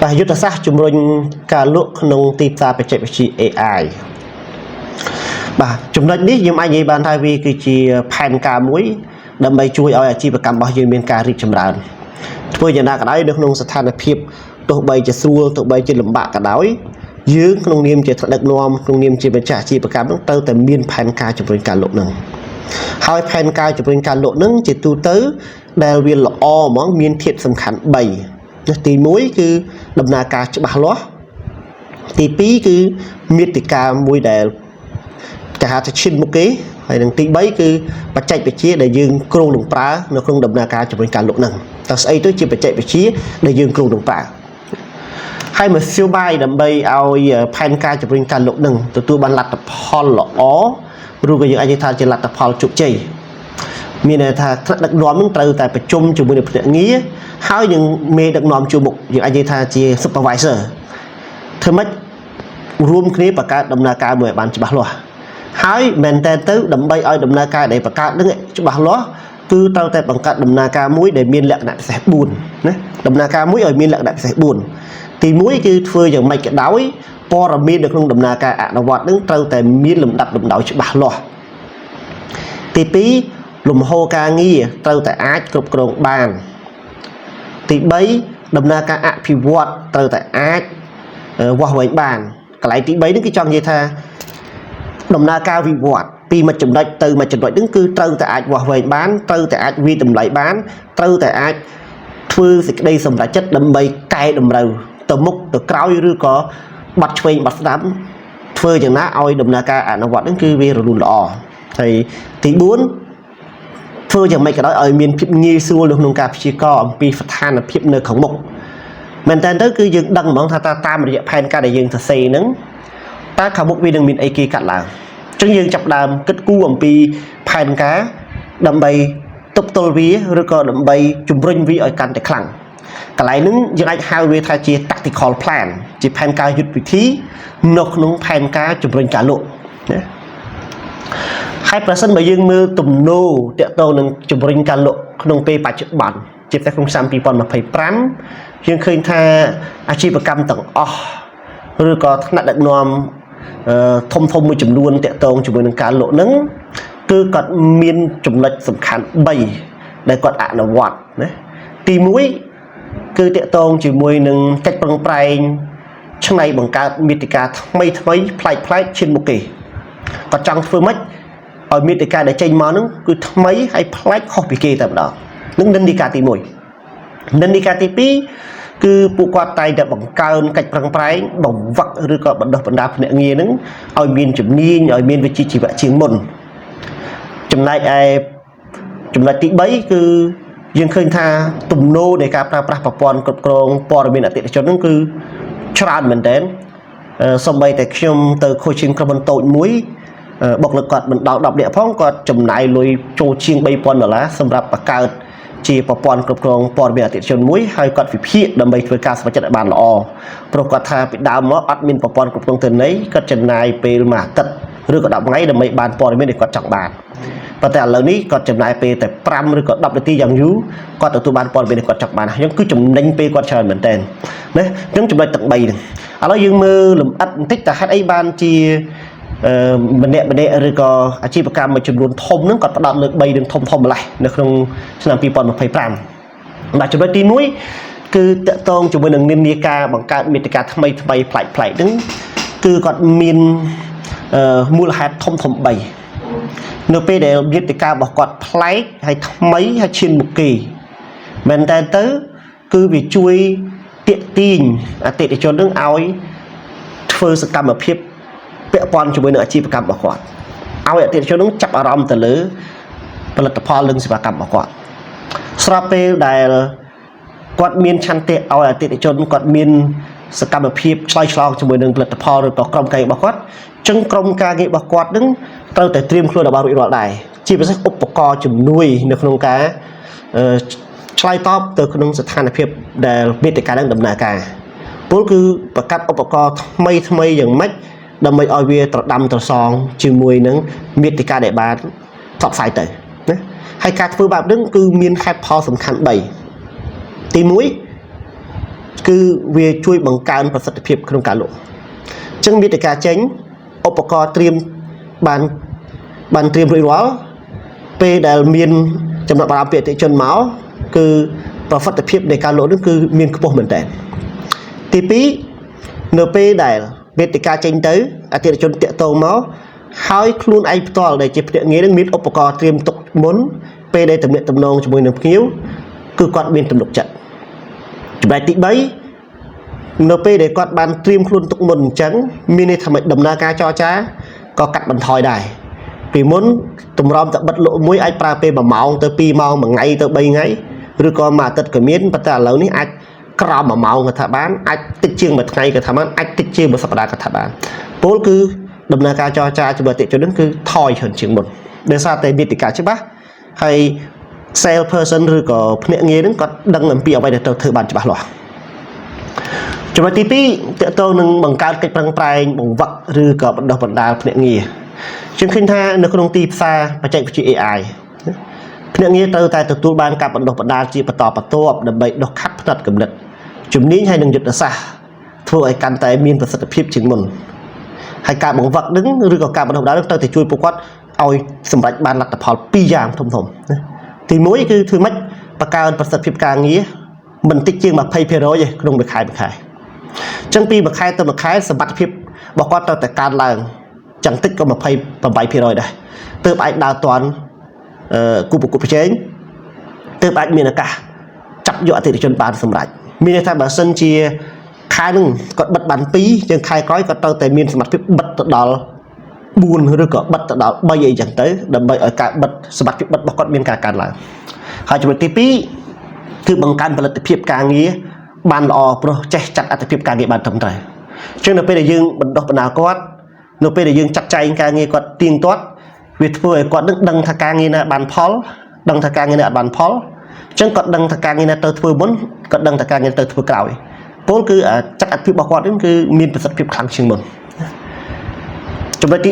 បាទយុទ្ធសាស្ត្រជំរុញការលក់ក្នុងទីផ្សារបច្ចេកវិទ្យា AI បាទចំណុចនេះខ្ញុំអាចនិយាយបានថាវាគឺជាផែនការមួយដើម្បីជួយឲ្យអាជីវកម្មរបស់យើងមានការរីកចម្រើនធ្វើយ៉ាងណាក៏ដោយនៅក្នុងស្ថានភាពទោះបីជាស្រួលទោះបីជាលំបាកក៏ដោយយើងក្នុងនាមជាថ្នាក់ដឹកនាំក្នុងនាមជាម្ចាស់អាជីវកម្មហ្នឹងត្រូវតែមានផែនការជំរុញការលក់ហ្នឹងហើយផែនការជំរុញការលក់ហ្នឹងជាទូទៅដែលវាល្អហ្មងមានធាតុសំខាន់3ណាទី1គឺដំណើរការច្បាស់លាស់ទី2គឺមាតិកាមួយដែលគេហៅថាឈានមុខគេហើយនឹងទី3គឺបច្ចេកវិទ្យាដែលយើងគ្រោងនឹងប្រើនៅក្នុងដំណើរការជំរុញការលក់ហ្នឹងតើស្អីទៅជាបច្ចេកវិទ្យាដែលយើងគ្រោងនឹងប្រើហើយមធ្យោបាយដើម្បីឲ្យផែនការជំរុញការលក់ហ្នឹងទទួលបានលទ្ធផលល្អឬក៏យើងអាចនិយាយថាជាលទ្ធផលជោគជ័យមានន័យថាថ្នាក់ដឹកនាំនឹងត្រូវតែប្រជុំជាមួយនឹងភ្នាក់ងារហើយនឹងមេដឹកនាំជួរមុខយើងអាចនិយាយថាជា supervisor ធ្វើម៉េចរួមគ្នាបង្កើតដំណើរការមួយឲ្យបានច្បាស់លាស់ហើយមែនតើទៅដើម្បីឲ្យដំណើរការដែលបង្កើតនឹងច្បាស់លាស់គឺត្រូវតែបង្កើតដំណើរការមួយដែលមានលក្ខណៈពិសេស4ណាដំណើរការមួយឲ្យមានលក្ខណៈពិសេស4ទី1គឺធ្វើយ៉ាងម៉េចក៏ដោយព័ត៌មាននៅក្នុងដំណើរការអនុវត្តនឹងត្រូវតែមានលំដាប់លំដោយច្បាស់លាស់ទី2លំហូរការងារត្រូវតែអាចគ្រប់គ្រងបានទី3ដំណើរការអភិវឌ្ឍត្រូវតែអាចវាស់វែងបានកន្លែងទី3នេះគឺចង់និយាយថាដំណើរការវិវត្តពីមួយចំណុចទៅមួយចំណុចហ្នឹងគឺត្រូវតែអាចវាស់វែងបានត្រូវតែអាចវាយតម្លៃបានត្រូវតែអាចធ្វើសេចក្តីសម្រេចចិត្តដើម្បីកែតម្រូវទៅមុខទៅក្រោយឬក៏បាត់ឆ្វេងបាត់ស្ដាំធ្វើយ៉ាងណាឲ្យដំណើរការអនុវត្តហ្នឹងគឺវារលូនល្អហើយទី4ធ្វើយ៉ាងម៉េចក៏ដោយឲ្យមានភាពងាយស្រួលនៅក្នុងការព្យាករណ៍អំពីស្ថានភាពនៅខាងមុខមែនតើទៅគឺយើងដឹងហ្មងថាតាមរយៈផែនការដែលយើងសរសេរហ្នឹងតើខាងមុខវានឹងមានអីគេកាត់ឡើងអញ្ចឹងយើងចាប់ផ្ដើមគិតគូរអំពីផែនការដើម្បីទប់ទល់វាឬក៏ដើម្បីជំរុញវាឲ្យកាន់តែខ្លាំងកន្លែងហ្នឹងយើងអាចហៅវាថាជា tactical plan ជាផែនការយុទ្ធវិធីនៅក្នុងផែនការជំរុញការលក់ណាហើយប្រសិនបើយើងមើលទំនោរតាក់ទងនឹងជំរុញការលក់ក្នុងពេលបច្ចុប្បន្នជាពិសេសក្នុងឆ្នាំ2025យើងឃើញថាអាជីវកម្មទាំងអស់ឬក៏ថ្នាក់ដឹកនាំធំធំមួយចំនួនតាក់ទងជាមួយនឹងការលក់ហ្នឹងគឺគាត់មានចំណុចសំខាន់3ដែលគាត់អនុវត្តណាទី1គឺតាក់ទងជាមួយនឹងកិច្ចប្រឹងប្រែងឆ្នៃបង្កើតមាតិកាថ្មីថ្មីប្លែកប្លែកឈានមុខគេគាត់ចង់ធ្វើម៉េចឲ្យមាតិកាដែលចេញមកហ្នឹងគឺថ្មីហើយប្លែកខុសពីគេតែម្ដងនឹងនិន្នាការទី1និន្នាការទី2គឺពួកគាត់តែងតែបង្កើនកិច្ចប្រឹងប្រែងបង្វឹកឬក៏បណ្ដុះបណ្ដាលភ្នាក់ងារហ្នឹងឲ្យមានជំនាញឲ្យមានវិជ្ជាជីវៈជាងមុនចំណែកឯចំណុចទី3គឺយើងឃើញថាទំនោរនៃការប្រើប្រាស់ប្រព័ន្ធគ្រប់គ្រងព័ត៌មានអតិថិជនហ្នឹងគឺច្រើនមែនទែនសូម្បីតែខ្ញុំទៅ coaching ក្រុមហ៊ុនតូចមួយបុគ្គលិកគាត់មិនដល់10នាក់ផងគាត់ចំណាយលុយចូលជាង3000ដុល្លារសម្រាប់បង្កើតជាប្រព័ន្ធគ្រប់គ្រងព័ត៌មានអតិថិជនមួយហើយគាត់វិភាគដើម្បីធ្វើការសម្រេចចិត្តឲ្យបានល្អព្រោះគាត់ថាពីដើមមកអត់មានប្រព័ន្ធគ្រប់គ្រងទិន្នន័យគាត់ចំណាយពេលមួយអាទិត្យឬក៏10ថ្ងៃដើម្បីបានព័ត៌មានដែលគាត់ចង់បានប៉ុន្តែឥឡូវនេះគាត់ចំណាយពេលតែ5ឬក៏10នាទីយ៉ាងយូរគាត់ទទួលបានព័ត៌មានដែលគាត់ចង់បានអញ្ចឹងគឺចំណេញពេលគាត់ច្រើនមែនទែនណាអញ្ចឹងចំណុចទាំង3ហ្នឹងឥឡូវយើងមើលលម្អិតបន្តិចតើហេតុអីបានជាអឺម្នាក់ម្នាក់ឬក៏អាជីវកម្មមួយចំនួនធំហ្នឹងគាត់ផ្ដោតលើ3រឿងធំធំម្លេះនៅក្នុងឆ្នាំ2025បាទចំណុចទី1គឺតាក់ទងជាមួយនឹងនិន្នាការបង្កើតមាតិកាថ្មីថ្មីប្លែកប្លែកហ្នឹងគឺគាត់មានមូលហេតុធំធំ3នៅពេលដែលមាតិការបស់គាត់ប្លែកហើយថ្មីហើយឈានមុខគេមែនតើទៅគឺវាជួយទាក់ទាញអតិថិជននឹងឲ្យធ្វើសកម្មភាពពាក់ព័ន្ធជាមួយនឹងអាជីវកម្មរបស់គាត់ឲ្យអតិថិជននឹងចាប់អារម្មណ៍ទៅលើផលិតផលនិងសេវាកម្មរបស់គាត់ស្របពេលដែលគាត់មានឆន្ទៈឲ្យអតិថិជនគាត់មានសកម្មភាពឆ្លើយឆ្លងជាមួយនឹងផលិតផលឬក៏ក្រុមការងាររបស់គាត់ចឹងក្រុមការងាររបស់គាត់នឹងត្រូវតែត្រៀមខ្លួនឲ្យបានរួចរាល់ដែរជាពិសេសឧបករណ៍ជំនួយនៅក្នុងការឆ្លើយតបទៅក្នុងស្ថានភាពដែលមាតិកានឹងដំណើរការពលគឺបង្កាត់ឧបករណ៍ថ្មីថ្មីយ៉ាងម៉េចដើម្បីឲ្យវាត្រដាំត្រសងជាមួយនឹងមាតិកាដែលបានផ្សព្វផ្សាយទៅណាហើយការធ្វើបែបនេះគឺមានហេតុផលសំខាន់3ទី1 គឺវាជួយបង្កើនប្រសិទ្ធភាពក្នុងការលក់អញ្ចឹងមាតិកាចេញឧបករណ៍ត្រៀមបានបានត្រៀមរួចរាល់ពេលដែលមានចំណាប់អារម្មណ៍ពីអតិថិជនមកគឺប្រសិទ្ធភាពនៃការលក់នោះគឺមានខ្ពស់មែនតើទី2នៅពេលដែលវេទិកាចេញទៅអតិថិជនតាក់ទងមកហើយខ្លួនឯងផ្ទាល់ដែលជាភ្នាក់ងារនឹងមានឧបករណ៍ត្រៀមទុកមុនពេលដែលទំនាក់ទំនងជាមួយនឹងភ្ញៀវគឺគាត់មានទំនុកចិត្តចំណែកទី3នៅពេលដែលគាត់បានត្រៀមខ្លួនទុកមុនអញ្ចឹងមានន័យថាម៉េចដំណើរការចរចាក៏កាត់បន្ថយដែរពីមុនតម្រាំតែបិទលក់មួយអាចប្រើពេល1ម៉ោងទៅ2ម៉ោងមួយថ្ងៃទៅ3ថ្ងៃឬក៏មួយអាទិត្យក៏មានប៉ុន្តែឥឡូវនេះអាចក្រោម1ម៉ោងក៏ថាបានអាចតិចជាងមួយថ្ងៃក៏ថាបានអាចតិចជាងមួយសប្តាហ៍ក៏ថាបានពោលគឺដំណើរការចរចាជាមួយអតិថិជននឹងគឺថយច្រើនជាងមុនដោយសារតែមាតិកាច្បាស់ហើយ sale person ឬក៏ភ្នាក់ងារនឹងគាត់ដឹងអំពីអ្វីដែលត្រូវធ្វើបានច្បាស់លាស់ចំណុចទី2តកតងនឹងបង្កើតកិច្ចប្រឹងប្រែងបង្វឹកឬក៏បណ្ដុះបណ្ដាលភ្នាក់ងារជាងឃើញថានៅក្នុងទីផ្សារបច្ចេកវិទ្យា AI ភ្នាក់ងារត្រូវតែទទួលបានការបណ្ដុះបណ្ដាលជាបន្តបន្ទាប់ដើម្បីដុសខាត់ផ្នត់គំនិតជំនាញហើយនិងយុទ្ធសាស្ត្រធ្វើឲ្យកាន់តែមានប្រសិទ្ធភាពជាងមុនហើយការបង្វឹកនឹងឬក៏ការបណ្ដុះបណ្ដាលនឹងត្រូវតែជួយពួកគាត់ឲ្យសម្រេចបានលទ្ធផលពីរយ៉ាងធំៗណាទី1គឺធ្វើម៉េចបង្កើនប្រសិទ្ធភាពការងារមិនតិចជាង20%ទេក្នុងមួយខែមួយខែអញ្ចឹងពីមួយខែទៅមួយខែសមត្ថភាពរបស់គាត់ត្រូវតែកើនឡើងចឹងតិចក៏28%ដែរទើបអាចដើរទាន់អឺគូប្រកួតប្រជែងទើបអាចមានឱកាសចាប់យកអតិថិជនបានសម្រេចមានន័យថាបើសិនជាខែហ្នឹងគាត់បិទបាន2ជាងខែក្រោយគាត់ត្រូវតែមានសមត្ថភាពបិទទៅដល់4ឬក៏បិទទៅដល់3អីចឹងទៅដើម្បីឲ្យការបិទសមត្ថភាពបិទរបស់គាត់មានការកើនឡើងហើយចំណុចទី2គឺបង្កើនផលិតភាពការងារបានល្អព្រោះចេះចាត់អត្ថភាពការងារបានត្រឹមត្រូវអញ្ចឹងនៅពេលដែលយើងបណ្ដុះបណ្ដាលគាត់នៅពេលដែលយើងចាត់ចែងការងារគាត់ទៀងទាត់វាធ្វើឲ្យគាត់នឹងដឹងថាការងារណាបានផលដឹងថាការងារណាអត់បានផលអញ្ចឹងគាត់ដឹងថាការងារណាទៅធ្វើមុនគាត់ដឹងថាការងារទៅធ្វើក្រោយពោលគឺចាត់អត្ថភាពរបស់គាត់នឹងគឺមានប្រសិទ្ធភាពខ្លាំងជាងមុនចំណុចទី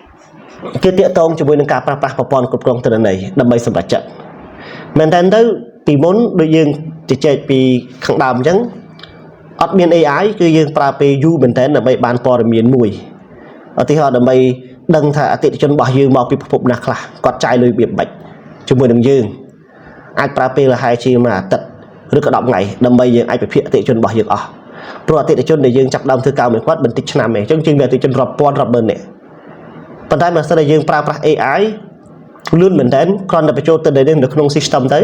3គេតាកតងជាមួយនឹងការប្រើប្រាស់ប្រព័ន្ធគ្រប់គ្រងទិន្នន័យដើម្បីសម្រេចចិត្តមែនតើទៅពីមុនដូចយើងជជែកពីខាងដើមអញ្ចឹងអត់មាន AI គឺយើងប្រើពេលយូរមែនតើដើម្បីបានព័ត៌មានមួយឧទាហរណ៍ដើម្បីដឹងថាអតិថិជនរបស់យើងមកពីប្រភពណាខ្លះគាត់ចាយលុយរបៀបម៉េចជាមួយនឹងយើងអាចប្រើពេលប្រហែលជាមួយអាទិត្យឬក៏10ថ្ងៃដើម្បីយើងអាចវិភាគអតិថិជនរបស់យើងអស់ព្រោះអតិថិជនដែលយើងចាប់ដើមធ្វើការមួយគាត់មិនតិចឆ្នាំទេអញ្ចឹងជាងមានអតិថិជនរាប់ពាន់រាប់ម៉ឺននាក់ប៉ុន្តែបើសិនតែយើងប្រើប្រាស់ AI លឿនមែនតើគ្រាន់តែបញ្ចូលទិន្នន័យនៅក្នុង system ទៅ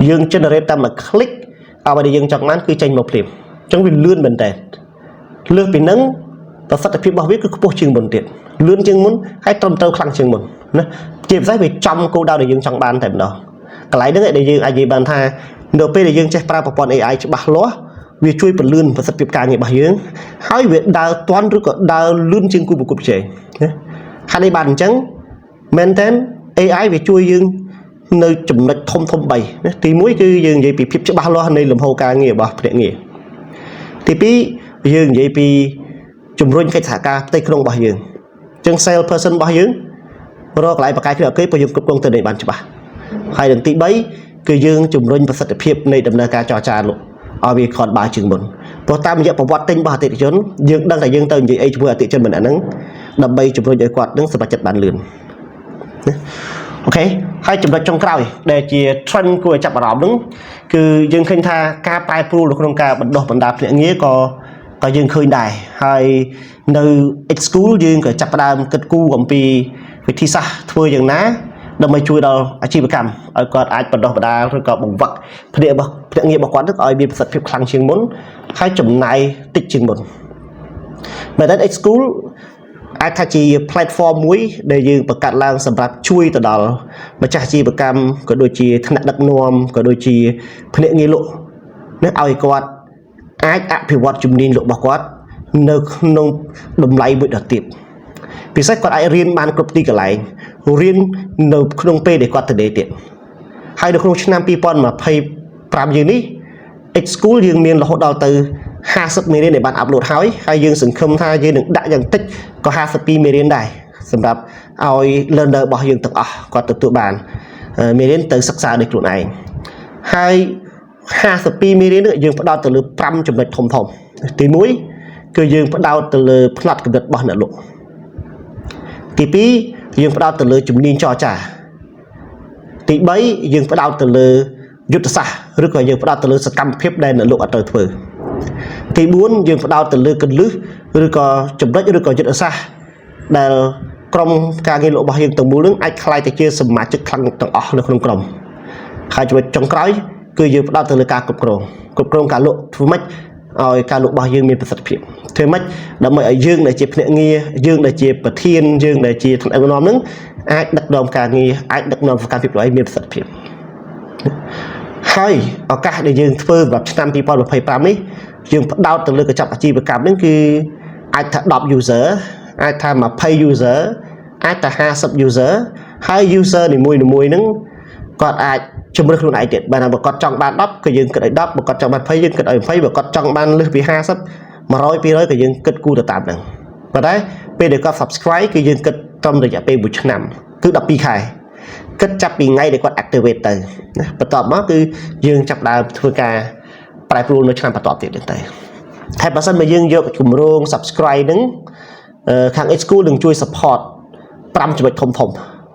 យើង generate តាមមួយ click អ្វីដែលយើងចង់បានគឺចេញមកភ្លាមអញ្ចឹងវាលឿនមែនតើលើសពីហ្នឹងប្រសិទ្ធភាពរបស់វាគឺខ្ពស់ជាងមុនទៀតលឿនជាងមុនហើយត្រឹមត្រូវខ្លាំងជាងមុនណាជាពិសេសវាចំគោលដៅដែលយើងចង់បានតែម្ដងកន្លែងហ្នឹងដែលយើងអាចនិយាយបានថានៅពេលដែលយើងចេះប្រើប្រព័ន្ធ AI ច្បាស់លាស់វាជួយពន្លឿនប្រសិទ្ធភាពការងាររបស់យើងហើយវាដើរទាន់ឬក៏ដើរលឿនជាងគូប្រកួតប្រជែងណាហើយនេះបានអញ្ចឹងមែនតើ AI វាជួយយើងនៅចំណុចធំធំ3ណាទី1គឺយើងនិយាយពីភាពច្បាស់លាស់នៃលំហូរការងាររបស់ភ្នាក់ងារទី2យើងនិយាយពីជំរុញកិច្ចសហការផ្ទៃក្នុងរបស់យើងអញ្ចឹង sales person របស់យើងរកកន្លែងបកាយគ្នាអូខេព្រោះយើងគ្រប់គ្រងទៅនេះបានច្បាស់ហើយនឹងទី3គឺយើងជំរុញប្រសិទ្ធភាពនៃដំណើរការចរចាលក់ឲ្យវាខនបើជាងមុនព្រោះតាមរយៈប្រវត្តិទិញរបស់អតិថិជនយើងដឹងថាយើងទៅនិយាយអីជាមួយអតិថិជនម្នាក់ហ្នឹងដើម្បីជំរុញឲ្យគាត់នឹងសម្រេចចិត្តបានលឿនណាអូខេហើយចំណុចចុងក្រោយដែលជា trend គួរឲ្យចាប់អារម្មណ៍ហ្នឹងគឺយើងឃើញថាការប្រែប្រួលនៅក្នុងការបណ្ដុះបណ្ដាលភ្នាក់ងារក៏ក៏យើងឃើញដែរហើយនៅ X School យើងក៏ចាប់ផ្ដើមគិតគូរអំពីវិធីសាស្ត្រធ្វើយ៉ាងណាដើម្បីជួយដល់អាជីវកម្មឲ្យគាត់អាចបណ្ដុះបណ្ដាលឬក៏បង្វឹកភ្នាក់របស់ភ្នាក់ងាររបស់គាត់នឹងឲ្យមានប្រសិទ្ធភាពខ្លាំងជាងមុនហើយចំណាយតិចជាងមុនមែនតើ X School អាចថាជា platform មួយដែលយើងបង្កើតឡើងសម្រាប់ជួយទៅដល់ម្ចាស់អាជីវកម្មក៏ដូចជាថ្នាក់ដឹកនាំក៏ដូចជាភ្នាក់ងារលក់នេះឲ្យគាត់អាចអភិវឌ្ឍជំនាញលក់របស់គាត់នៅក្នុងតម្លៃមួយដ៏ទាបពិសេសគាត់អាចរៀនបានគ្រប់ទីកន្លែងរៀននៅក្នុងពេលដែលគាត់ទៅដេទៀតហើយនៅក្នុងឆ្នាំ2025យើងនេះ X School យើងមានរហូតដល់ទៅ50មេរៀនដែលបាន upload ហើយហើយយើងសង្ឃឹមថាយើងនឹងដាក់យ៉ាងតិចក៏52មេរៀនដែរសម្រាប់ឲ្យ learner របស់យើងទាំងអស់គាត់ទទួលបានមេរៀនទៅសិក្សាដោយខ្លួនឯងហើយ 52មេរៀននេះយើងផ្ដោតទៅលើ5ចំណុចធំធំទី1គឺយើងផ្ដោតទៅលើផ្នត់គំនិតរបស់អ្នកលក់ទី2យើងផ្ដោតទៅលើជំនាញចរចាទី3យើងផ្ដោតទៅលើយុទ្ធសាស្ត្រឬក៏យើងផ្ដោតទៅលើសកម្មភាពដែលអ្នកលក់អត់ត្រូវធ្វើទី4យើងផ្ដោតទៅលើគន្លឹះឬក៏ចំណុចឬក៏យុទ្ធសាស្ត្រដែលក្រុមការងារលក់របស់យើងទាំងមូលនឹងអាចក្លាយទៅជាសមាជិកខ្លាំងទាំងអស់នៅក្នុងក្រុមហើយចំណុចចុងក្រោយគឺយើងផ្ដោតទៅលើការគ្រប់គ្រងគ្រប់គ្រងការលក់ធ្វើម៉េចឲ្យការលក់របស់យើងមានប្រសិទ្ធភាពធ្វើម៉េចដើម្បីឲ្យយើងដែលជាភ្នាក់ងារយើងដែលជាប្រធានយើងដែលជាថ្នាក់ដឹកនាំនឹងអាចដឹកនាំការងារអាចដឹកនាំសកម្មភាពរបស់ឯងមានប្រសិទ្ធភាពហើយឱកាសដែលយើងធ្វើសម្រាប់ឆ្នាំ2025នេះយើងផ្ដោតទៅលើកញ្ចប់អាជីវកម្មនេះគឺអាចថា10 user អាចថា20 user អាចថា50 user ហើយ user នីមួយៗហ្នឹងគាត់អាចជំរើសខ្លួនឯងទៀតបាទបើគាត់ចង់បាន10ក៏យើងគិតឲ្យ10បើគាត់ចង់បាន20យើងគិតឲ្យ20បើគាត់ចង់បានលើសពី50 100 200ក៏យើងគិតគូរទៅតាមហ្នឹងប៉ុន្តែពេលដែលគាត់ subscribe គឺយើងគិតត្រឹមរយៈពេល1ឆ្នាំគឺ12ខែគិតចាប់ពីថ្ងៃដែលគាត់ activate ទៅណាបន្ទាប់មកគឺយើងចាប់ដើមធ្វើការប្រែប្រួលនៅឆ្នាំបន្ទាប់ទៀតហ្នឹងទៅហើយបើសិនបើយើងយកគម្រោង subscribe ហ្នឹងខាង X School នឹងជួយ support 5ចំណុចធំធំ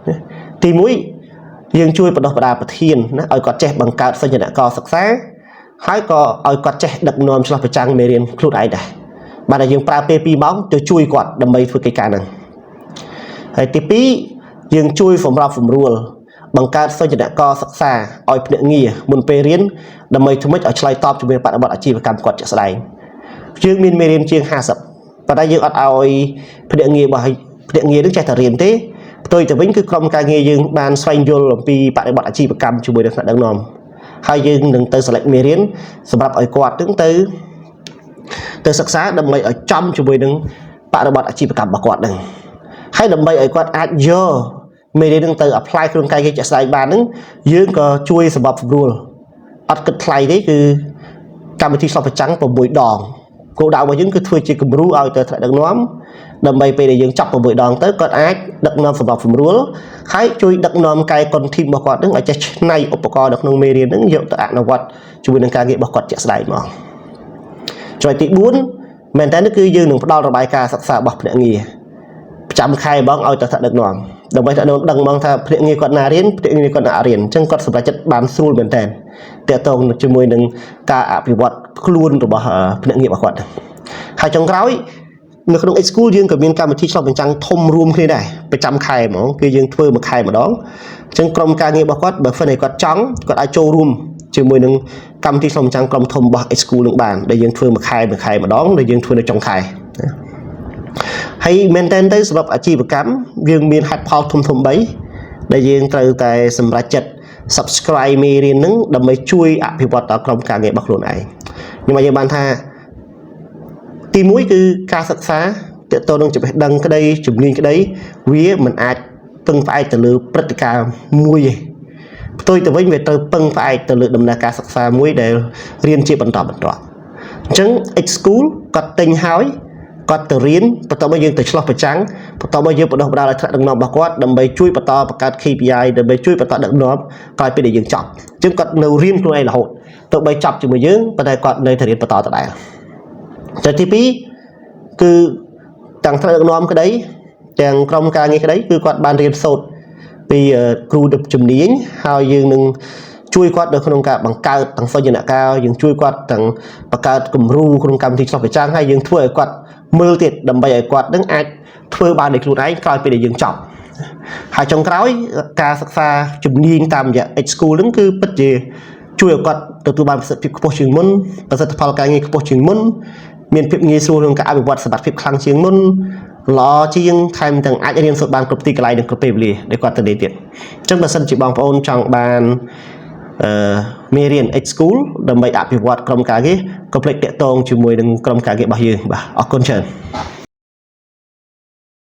ណាទី1យើងជួយបណ្ដុះបណ្ដាលប្រធានណាឲ្យគាត់ចេះបង្កើតសញ្ញនករសិក្សាហើយក៏ឲ្យគាត់ចេះដឹកនាំឆ្លុះបញ្ចាំងមេរៀនខ្លួនឯងដែរបាទតែយើងប្រើពេល2ម៉ោងទៅជួយគាត់ដើម្បីធ្វើកិច្ចការហ្នឹងហើយទី2យើងជួយសម្របសម្រួលបង្កើតសញ្ញនករសិក្សាឲ្យភ្នាក់ងារមុនពេលរៀនដើម្បីធ្វើម៉េចឲ្យឆ្លើយតបជាមួយបរិបទអាជីវកម្មគាត់ជាក់ស្ដែងយើងមានមេរៀនជាង50ប៉ុន្តែយើងអត់ឲ្យភ្នាក់ងាររបស់ភ្នាក់ងារនឹងចេះតែរៀនទេផ្ទុយទៅវិញគឺក្រុមការងារយើងបានស្វែងយល់អំពីបរិបទអាជីវកម្មជាមួយនឹងថ្នាក់ដឹកនាំហើយយើងនឹងទៅ select មេរៀនសម្រាប់ឲ្យគាត់នឹងទៅសិក្សាដើម្បីឲ្យចំជាមួយនឹងបរិបទអាជីវកម្មរបស់គាត់នឹងហើយដើម្បីឲ្យគាត់អាចយកមេរៀននឹងទៅ apply ក្នុងការងារជាក់ស្ដែងបាននឹងយើងក៏ជួយសម្របសម្រួលអត់គិតថ្លៃទេគឺកម្មវិធីឆ្លុះបញ្ចាំង6ដងគោលដៅរបស់យើងគឺធ្វើជាគំរូឲ្យទៅថ្នាក់ដឹកនាំដើម្បីពេលដែលយើងចប់6ដងទៅគាត់អាចដឹកនាំសម្របសម្រួលហើយជួយដឹកនាំកែកុន team របស់គាត់នឹងឲ្យចេះច្នៃឧបករណ៍នៅក្នុងមេរៀននឹងយកទៅអនុវត្តជាមួយនឹងការងាររបស់គាត់ជាក់ស្ដែងមកចំណុចទី4មែនតើនេះគឺយើងនឹងផ្ដល់របាយការណ៍សិក្សារបស់ភ្នាក់ងារប្រចាំខែបងឲ្យទៅថ្នាក់ដឹកនាំដើម្បីថ្នាក់ដឹកនាំដឹងហ្មងថាភ្នាក់ងារគាត់ណារៀនភ្នាក់ងារគាត់ណាអត់រៀនអញ្ចឹងគាត់សម្រេចចិត្តបានស្រួលមែនតើតាក់ទងជាមួយនឹងការអភិវឌ្ឍខ្លួនរបស់ភ្នាក់ងាររបស់គាត់ហើយចុងក្រោយនៅក្នុង X School យើងក៏មានកម្មវិធីឆ្លុះបញ្ចាំងធំរួមគ្នាដែរប្រចាំខែហ្មងគឺយើងធ្វើមួយខែម្ដងអញ្ចឹងក្រុមការងាររបស់គាត់បើសិនឲ្យគាត់ចង់គាត់អាចចូលរួមជាមួយនឹងកម្មវិធីឆ្លុះបញ្ចាំងក្រុមធំរបស់ X School នឹងបានដែលយើងធ្វើមួយខែមួយខែម្ដងដែលយើងធ្វើនៅចុងខែណាហើយមែនតើទៅសម្រាប់អាជីវកម្មយើងមានហេតុផលធំធំ3ដែលយើងត្រូវតែសម្រេចចិត្ត subscribe មេរៀនហ្នឹងដើម្បីជួយអភិវឌ្ឍដល់ក្រុមការងាររបស់ខ្លួនឯងខ្ញុំអាចនិយាយបានថាទី1គឺការសិក្សាទាក់ទងនឹងចំណេះដឹងក្តីជំនាញក្តីវាមិនអាចពឹងផ្អែកទៅលើព្រឹត្តិការណ៍មួយទេផ្ទុយទៅវិញវាត្រូវពឹងផ្អែកទៅលើដំណើរការសិក្សាមួយដែលរៀនជាបន្តបន្ទាប់អញ្ចឹង X School គាត់ទិញហើយគាត់ទៅរៀនបន្ទាប់មកយើងទៅឆ្លុះបញ្ចាំងបន្ទាប់មកយើងបណ្ដុះបណ្ដាលឲ្យថ្នាក់ដឹកនាំរបស់គាត់ដើម្បីជួយបន្តបង្កើត KPI ដើម្បីជួយបន្តដឹកនាំក្រោយពេលដែលយើងចប់អញ្ចឹងគាត់នៅរៀនខ្លួនឯងរហូតទោះបីចប់ជាមួយយើងប៉ុន្តែគាត់នៅតែរៀនបន្តដដែលតែទី2គឺទាំងថ្នាក់ដឹកនាំក្តីទាំងក្រុមការងារក្តីគឺគាត់បានរៀនសូត្រពីគ្រូជំនាញហើយយើងនឹងជួយគាត់នៅក្នុងការបង្កើតទាំងសញ្ញនការយើងជួយគាត់ទាំងបង្កើតគំរូក្នុងកម្មវិធីឆ្លុះបញ្ចាំងហើយយើងធ្វើឲ្យគាត់មើលទៀតដើម្បីឲ្យគាត់នឹងអាចធ្វើបានដោយខ្លួនឯងក្រោយពេលដែលយើងចប់ហើយចុងក្រោយការសិក្សាជំនាញតាមរយៈ X School ហ្នឹងគឺពិតជាជួយឲ្យគាត់ទទួលបានប្រសិទ្ធភាពខ្ពស់ជាងមុនប្រសិទ្ធផលការងារខ្ពស់ជាងមុនមានភាពងាយស្រួលក្នុងការអភិវឌ្ឍសមត្ថភាពខ្លាំងជាងមុនល្អជាងថែមទាំងអាចរៀនសូត្របានគ្រប់ទីកន្លែងនិងគ្រប់ពេលវេលាដែលគាត់ទៅនេះទៀតអញ្ចឹងបើសិនជាបងប្អូនចង់បានអឺមេរៀន X School ដើម្បីអភិវឌ្ឍក្រុមការងារកុំភ្លេចតាក់ទងជាមួយនឹងក្រុមការងាររបស់យើងបាទអរគុណច្រើន។